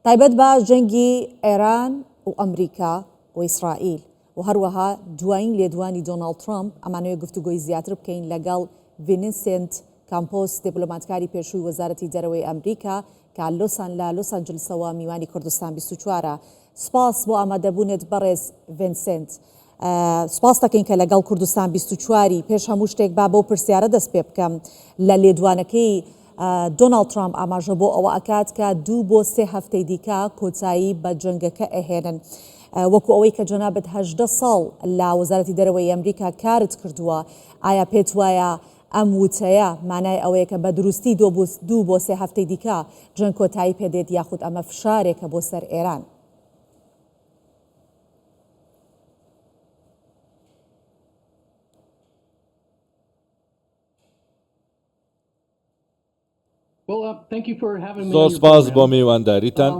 تایبەت بە جەنگی ئێران و ئەمریکا و ئیسرائیل و هەروەها دوایین لێدوانی دۆناڵد ترەمپ، ئەمانەوێت گفتوگۆی زیاتر بکەین لەگەڵ ڤینسێنت کامپۆس دیپلۆماتکاری پێشووی وەزارەتی دەرەوەی ئەمریکا کە لۆسان لە لۆس ئەنجلسەوە میوانی کوردستان 24 ە. سوپاس بۆ ئامادەبوونت بەڕێز ڤینسێنت. سوپاست دەکەین کە لەگەڵ کوردستان 24 ی. پێش هەموو شتێک با بەو پرسیارە دەست پێ بکەم، لە لێدوانەکەی دۆناڵد ترامپ ئاماژە بۆ ئەوە ئەکات کە دوو بۆ سێ هەفتەی دیکە کۆتایی بە جەنگەکە ئەهێنن. وەکو ئەوەی کە جەنابت 18 ساڵ لە وەزارەتی دەرەوەی ئەمریکا کارت کردووە، ئایا پێت وایە ئەم وتەیە مانای ئەوەیە کە بە دروستی دوو بۆ سێ هەفتەی دیکە جەنگ کۆتایی پێدێت یاخود ئەمە فشارێکە بۆ سەر ئێران؟ زۆر سپاس بۆ میوانداریتان.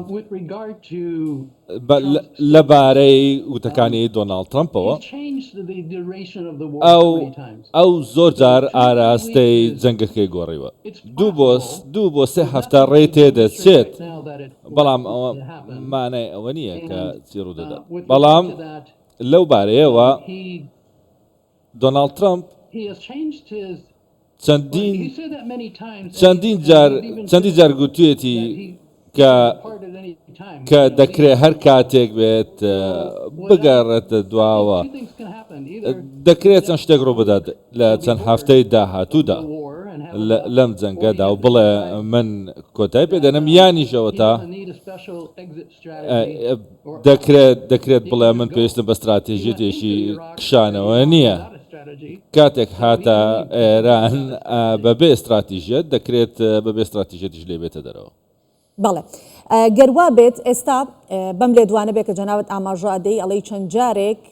لەبارەی وتەکانی دۆناڵد ترەمپەوە، ئەو ئەو زۆر جار ئاراستەی جەنگەکەی گۆڕیوە. دوو بۆ سێ هەفتە ڕێی تێدەچێت، بەڵام ئەوە مانای ئەوە نییە کە چی ڕوودەدات. بەڵام لەو بارەیەوە دۆناڵد ترەمپ چەندین چەندین جار چەندین جار گوتویەتی کە کە دەکرێت هەر کاتێک بێت بگەڕێتە دواوە دەکرێت چەند شتێک ڕوو بدات لە چەند هەفتەی داهاتوودا لەم جەنگەدا و بڵێ من کۆتای پێدەنم یانیشەوە تا دەکرێت دەکرێت بڵێ من پێویستم بە ستراتیژیەتێکی کشانەوە نییە. کاتێک هاتە ئێران بەبێ ستراتیژیەت دەکرێت بەبێ ستراتیژیەتیش لێ بێتە دەرەوە. بەڵێ گەر وا بێت ئێستا بەم لێدوانە بێ کە جەنابت ئاماژە ئەدەی ئەڵێی چەند جارێک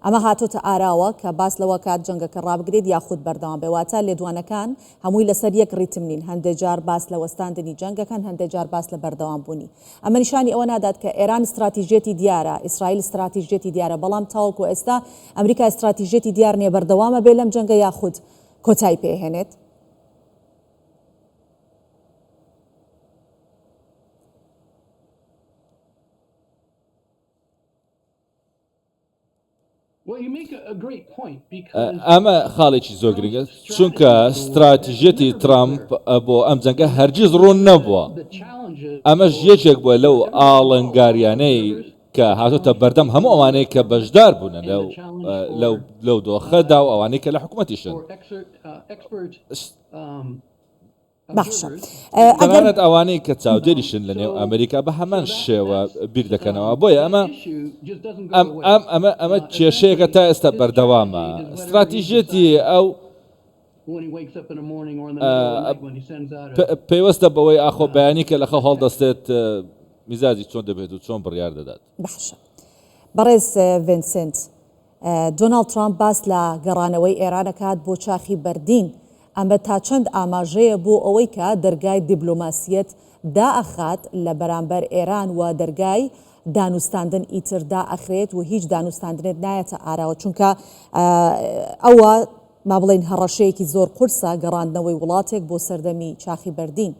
ئەمە هاتۆتە ئاراوە کە باس لەوە کات جەنگەکە ڕابگرێت یاخود بەردەوام بێ واتە لێدوانەکان هەمووی لەسەر یەک ڕیتم نین هەندێ جار باس لە وەستاندنی جەنگەکەن هەندێ جار باس لە بەردەوام بوونی ئەمە نیشانی ئەوە نادات کە ئێران ستراتیژیەتی دیارە ئیسرائیل ستراتیژیەتی دیارە بەڵام تاوەکو ئێستا ئەمریکا ستراتیژیەتی دیار نییە بەردەوامە بێ لەم جەنگە یاخود کۆتایی پێهێنێت؟ ئەمە خاڵێکی زۆر گرنگە چونکە ستراتیژیەتی ترامپ بۆ ئەم جەنگە هەرگیز ڕوون نەبووە ئەمەش یەکێک بووە لەو ئاڵنگاریانەی کە هاتۆتە بەردەم هەموو ئەوانەی کە بەشدار بوونە لەو لەو لەو دۆخەدا و ئەوانەی کە لە حکوومەتیشن باشە ئەگەر تەنانەت ئەوانەی کە چاودێریشن لە نێو ئەمریکا بە هەمان شێوە بیر دەکەنەوە بۆیە ئەمە ئەم ئەم ئەمە ئەمە کێشەیەکە تا ئێستا بەردەوامە ستراتیژیەتی ئەو پەیوەستە بەوەی ئاخۆ بەیانی کە لە خەو هەڵدەستێت میزاجی چۆن دەبێت و چۆن بڕیار دەدات. باشە بەڕێز ڤینسنت دۆناڵد ترامپ باس لە گەڕانەوەی ئێران ئەکات بۆ چاخی بەردین، ئەمە تا چەند ئاماژەیە بۆ ئەوەی کە دەرگای دیبلۆماسیەت دائەخات لە بەرامبەر ئێران و دەرگای دانوستاندن ئیتر دائەخرێت و هیچ دانوستاندنێت نایەتە ئاراوە چونکە ئەوە با بڵێین هەڕەشەیەکی زۆر قورسە گەڕاندنەوەی وڵاتێک بۆ سەردەمی چاخی بەردین.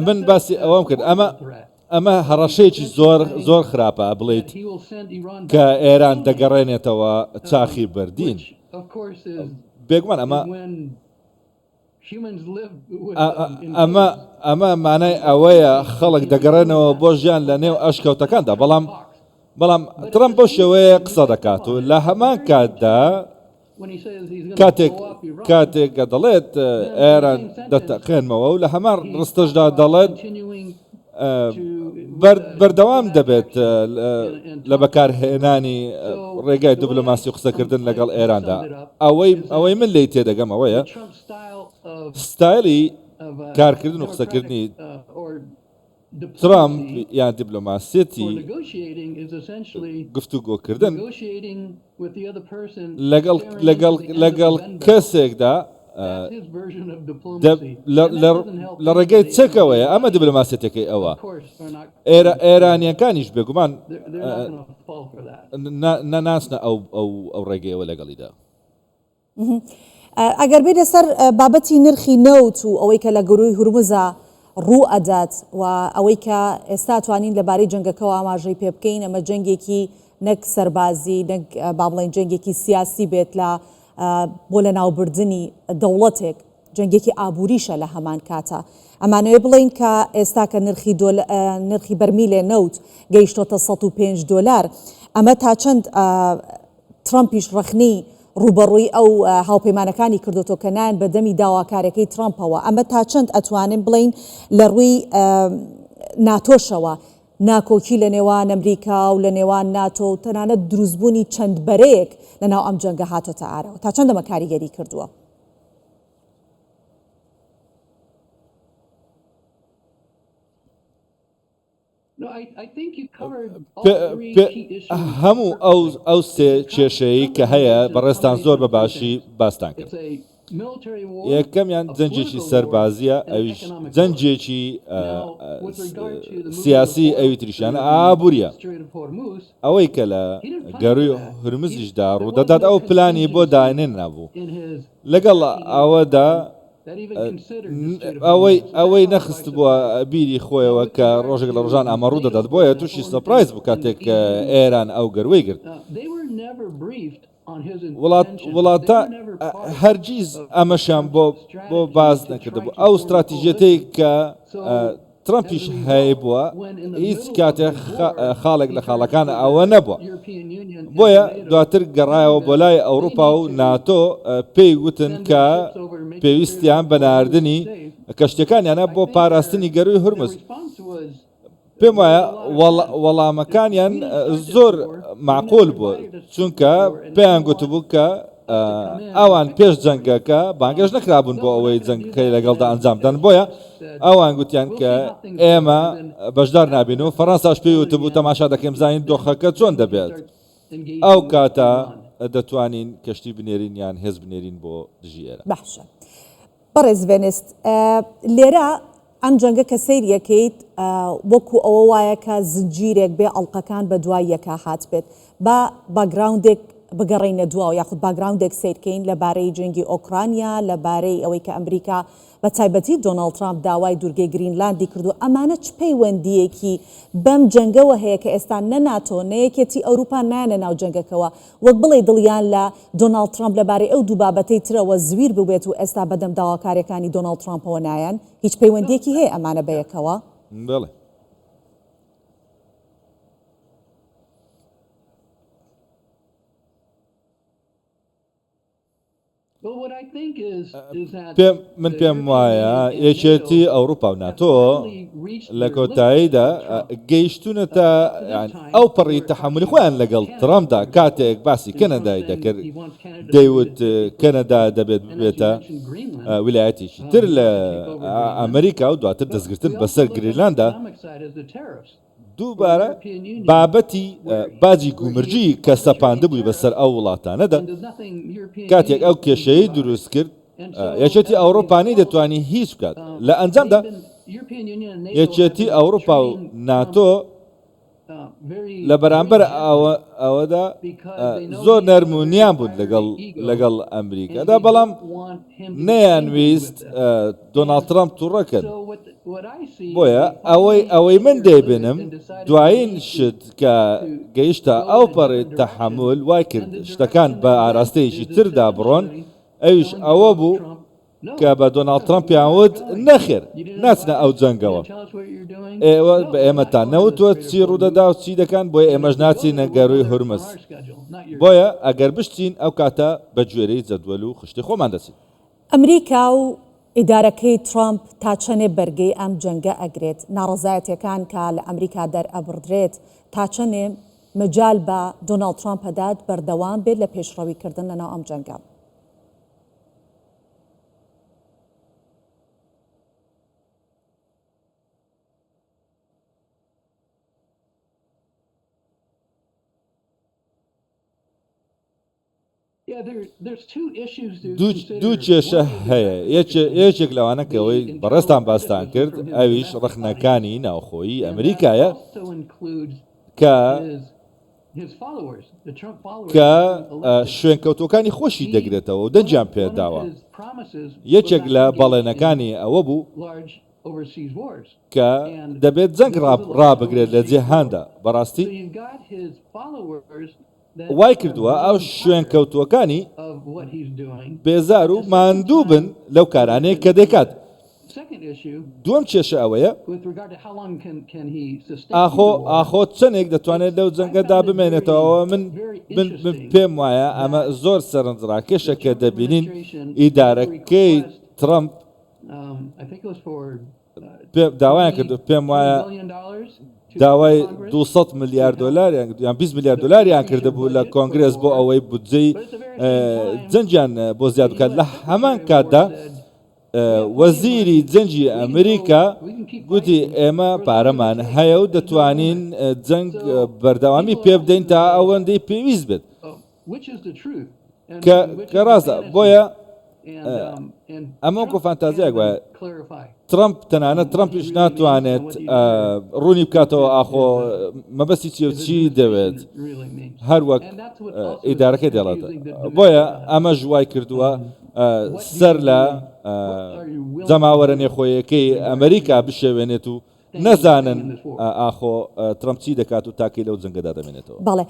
من باسی ئەوەم کرد ئەمە ئەمە هەڕەشەیەکی زۆر زۆر خراپە بڵیت کە ئێران دەگەڕێنێتەوە چاخی بەردین بێگومان ئەمە ئەمە ئەمە مانای ئەوەیە خەڵک دەگەڕێنەوە بۆ ژیان لە نێو ئەشکەوتەکاندا بەڵام بەڵام ترەمپ بەو شێوەیە قسە دەکات و لە هەمان کاتدا کاتێک کاتێک کە دەڵێت ئێران دەتەقێنمەوە و لە هەمان ڕستەشدا دەڵێت بەردەوام دەبێت لە بەکارهێنانی ڕێگای دیبلۆماسی و قسەکردن لەگەڵ ئێراندا ئەوەی ئەوەی من لی تێدەگەم ئەوەیە ستایلی کارکردن و قسەکردنی ترامپ یان دیبلۆماسیەتی گفتوگۆکردن لەگەڵ لەگەڵ لەگەڵ کەسێکدا. لە ڕێگەی چەکەوەیە ئەمە دیبلۆماسیەتەکەی ئەوە ئێرە ئێرانیەکانیش بێگومان نەناسنە ئەو ئەو ڕێگەیەوە لەگەڵیدا. ئەگەر بێینە سەر بابەتی نرخی نەوت و ئەوەی کە لە گەرووی هورمزا ڕوو ئەدات و ئەوەی کە ئێستا توانین لەبارەی جەنگەکەوە ئاماژەی پێ بکەین ئەمە جەنگێکی نەک سەربازی نەک با بڵێین جەنگێکی سیاسی بێت لە بۆ لەناوبردنی دەوڵەتێک جەنگێکی ئابووریشە لە هەمان کاتا ئەمانەوێ بڵێین کە ئێستا کە نرخی نرخی بەرمیلێ نەوت گەیشتۆتە 105 دۆلار ئەمە تا چەند ترەمپیش ڕەخنەی ڕووبەڕووی ئەو هاوپەیمانەکانی کردۆتەوە کە نایەن بە دەمی داواکارەکەی ترەمپەوە، ئەمە تا چەند ئەتوانین بڵێین لە ڕووی ناتۆشەوە ناکۆکی لە نێوان ئەمریکا و لە نێوان ناتۆ و تەنانەت دروستبوونی چەند بەرەیەک لە ناو ئەم جەنگە هاتۆتە ئاراوە تا چەند ئەمە کاریگەری کردووە؟ هەموو ئەو ئەو سێ کێشەیەی کە هەیە بەڕێزتان زۆر بە باشی باستان کرد. یەکەمیان جەنگێکی سەربازیە ئەویش جەنگێکی سیاسی ئەوی تریشیان ئابووریە ئەوەی کە لە گەروی هورمزیشدا ڕوودەدات ئەو پلانی بۆ دانێنرابوو لەگەڵ ئەوەدا ئەوەی ئەوەی نەخستبووە بیری خۆیەوە کە ڕۆژێک لە ڕۆژان ئەمە ڕوو دەدات بۆیە تووشی surprise بوو کاتێک ئێران ئەو گەروەی گرت وڵات وڵاتە هەرگیز ئەمەشیان بۆ بۆ باز نەکردبوو ئەو استراتیژیەتەی کە ترەمپیش هەیبووە هیچ کاتێک خاڵێک لە خاڵەکان ئەوە نەبووە بۆیە دواتر گەڕایەوە بۆ لای ئەوروپا و ناتۆ پێی وتن کە پێویستیان بە ناردنی کەشتەکانیانە بۆ پاراستنی گەروی هورمز پێم وایە وەڵامەکانیان زۆر معقول بوو چونکە پێیان گوتبوو کە ئەوان پێش جەنگەکە بانگێش نەکرابوون بۆ ئەوەی جەنگەکەی لەگەڵدا ئەنجام بدەن بۆیە ئەوان گوتیان کە ئێمە بەشدار نابین و فەڕەنساش پێی وتبوو تەماشا دەکەین بزانین دۆخەکە چۆن دەبێت ئەو کاتە دەتوانین کەشتی بنێرین یان هێز بنێرین بۆ دژی ئێران. باشە بەڕێز ڤێنست لێرە ئەم جەنگە کە سەیری ئەکەیت وەکو ئەوە وایە کە زنجیرێک بێ ئەڵقەکان بە دوای یەکا هاتبێت. با background ێک بگەڕێینە دواوە یاخود background ێک سەیر کەین لە بارەی جەنگی ئۆکرانیا، لە بارەی ئەوەی کە ئەمریکا بە تایبەتی دۆناڵد ترامپ داوای دوورگەی گرینلاندی کردووە، ئەمانە چ پەیوەندییەکی بەم جەنگەوە هەیە کە ئێستا نە ناتۆ نە یەکێتی ئەوروپا نایەنە ناو جەنگەکەوە وەک بڵێی دڵیان لە دۆناڵد ترامپ لەبارەی ئەو دوو بابەتەی ترەوە زویر بووبێت و ئێستا بەدەم داواکاریەکانی دۆناڵد ترامپەوە نایەن؟ هیچ پەیوەندیەکی هەیە ئەمانە بەیەکەوە؟ بەڵێ. پێم من پێم وایە یەکێتی ئەوروپا و ناتۆ لە کۆتاییدا گەیشتونەتە ئەو پەڕی تەحملی خۆیان لەگەڵ ترامپدا کاتێک باسی کەنەدای دەکرد دەیوت کەنەدا دەبێت ببێتە ویلایەتێکی تر لە ئەمریکا و دواتر دەستگرتن بەسەر گرینلاندا دووبارە بابەتی باجی گومرگی کە سەپاندبووی بەسەر ئەو وڵاتانەدا، کاتێک ئەو کێشەیەی دروست کرد، یەکێتی ئەوروپا نەیدەتوانی هیچ بکات. لە ئەنجامدا یەکێتی ئەوروپا و ناتۆ لە بەرامبەر ئەوەدا زۆر نەرم و نیان بوون لەگەڵ لەگەڵ ئەمریکادا، بەڵام نەیانویست دۆناڵد ترەمپ توڕە کەن. بۆیە ئەوەی ئەوەی من دەیبینم دوایین شت کە گەیشتە ئەو پەڕی تەحەمول وای کرد شتەکان بە ئاراستەیەکی تردا بڕۆن ئەویش ئەوە بوو کە بە دۆناڵد ترەمپیان وت نەخێر ناچنە ئەو جەنگەوە ئێوە بە ئێمەتان نەوتووە چی ڕوودەدا و چی دەکەن بۆیە ئێمەش ناچینە گەرووی هورمز بۆیە ئەگەر بشچین ئەو کاتە بە گوێرەی جەدوەل و خشتەی خۆمان دەچین. ئەمریکا و ئیدارەکەی ترامپ تا چەنێ بەرگەی ئەم جەنگە ئەگرێت؟ ناڕەزایەتیەکان کە لە ئەمریکا دەرئەبڕدرێت تا چەنێ مەجال بە دۆناڵد ترامپ ئەدات بەردەوام بێت لە پێشڕەوی کردن لەناو ئەم جەنگە؟ دوو کێشە هەیە، یەکێک لەوانە کە ئەوەی بەڕێزتان باستان کرد، ئەویش ڕەخنەکانی ناوخۆیی ئەمریکایە کە کە شوێنکەوتووەکانی خۆشی دەگرێتەوە و دەنگیان پێداوە. یەکێک لە بەڵێنەکانی ئەوە بوو کە دەبێت جەنگ ڕابگرێت لە جیهاندا. بەڕاستی وای کردووە ئەو شوێنکەوتووەکانی بێزار و ماندوو بن لەو کارانەی کە دەیکات. دووەم کێشە ئەوەیە ئاخۆ ئاخۆ چەندێک دەتوانێت لەو جەنگەدا بمێنێتەوە من من من پێم وایە ئەمە زۆر سەرنجڕاکێشە کە دەبینین ئیدارەکەی ترەمپ داوایان کردو پێم وایە داوای 200 ملیار دلار یان 20 ملیار دلاریان کردبوو لە کۆنگرێس بۆ ئەوەی بودجەی جەنگیان بۆ زیاد بکات لە هەمان کاتدا وەزیری جەنگی ئەمریکا گوتی ئێمە پارەمان هەیە و دەتوانین جەنگ بەردەوامی پێ بدەین تا ئەوەندەی پێویست بێت کە کە ڕاستە بۆیە ئەمە وەکو فانتازیایەک وایە ترەمپ تەنانەت ترەمپیش ناتوانێت ڕوونی بکاتەوە ئاخۆ مەبەستی چیە و چی دەوێت هەر وەک ئیدارەکەی دەڵێت بۆیە ئەمەش وای کردووە سەر لە جەماوەرە نێخۆیەکەی ئەمریکا بشێوێنێت و نەزانن ئاخۆ ترەمپ چی دەکات و تاکەی لەو جەنگەدا دەمێنێتەوە. بەڵێ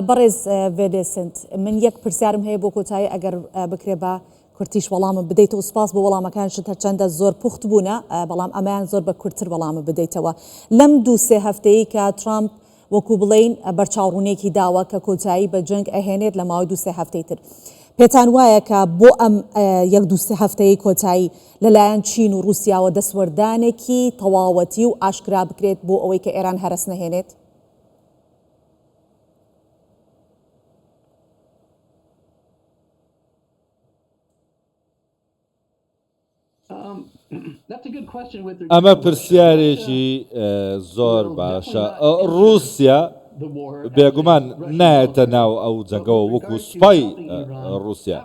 بەڕێز ڤێنسنت من یەک پرسیارم هەیە بۆ کۆتایی ئەگەر بکرێ بە کورتیش وەڵامم بدەیتەوە سوپاس بۆ وەڵامەکانشت هەرچەندە زۆر پوخت بوونە بەڵام ئەمەیان زۆر بە کورتتر وەڵامم بدەیتەوە لەم دوو سێ هەفتەیەی کە ترامپ وەکو بڵێین بەرچاوڕوونیەکی داوە کە کۆتایی بە جەنگ ئەهێنێت لە ماوەی دوو سێ هەفتەی تر. پێتان وایە کە بۆ ئەم یەک دوو سێ هەفتەیەی کۆتایی لە لایەن چین و ڕووسیاوە دەستوەردانێکی تەواوەتی و ئاشکرا بکرێت بۆ ئەوەی کە ئێران هەرەس نەهێنێت؟ ئەمە پرسیارێکی زۆر باشە. ڕووسیا بێگومان نایەتە ناو ئەو جەنگەوە وەکو سوپای ڕووسیا،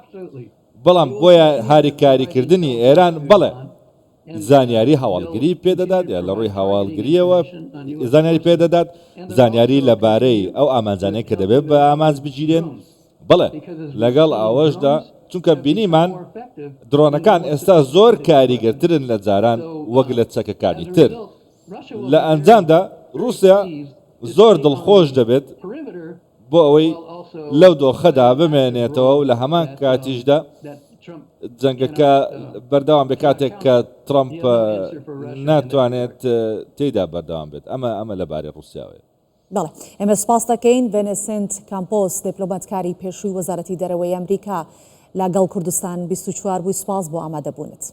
بەڵام بۆیە هاریکاریکردنی ئێران بەڵێ زانیاری هەواڵگری پێدەدات یا لە ڕووی هەواڵگریەوە زانیاری پێدەدات، زانیاری لەبارەی ئەو ئامانجانەی کە دەبێت بە ئامانج بگیرێن بەڵێ، لەگەڵ ئەوەشدا، چونکە بینیمان درۆنەکان ئێستا زۆر کاریگەرترن لە جاران وەک لە چەکەکانی تر. لە ئەنجامدا ڕووسیا زۆر دڵخۆش دەبێت بۆ ئەوەی لەو دۆخەدا بمێنێتەوە و لە هەمان کاتیشدا جەنگەکە بەردەوام بێت کاتێک کە ترەمپ ناتوانێت تێیدا بەردەوام بێت. ئەمە ئەمە لەبارەی ڕووسیاوەیە. بەڵێ ئێمە سپاست دەکەین ڤێنسنت کامپۆس دیپلۆماتکاری پێشووی وەزارەتی دەرەوەی ئەمریکا لە گەڵ کوردستان 24 بووی سپاس بۆ ئامادەبوونت.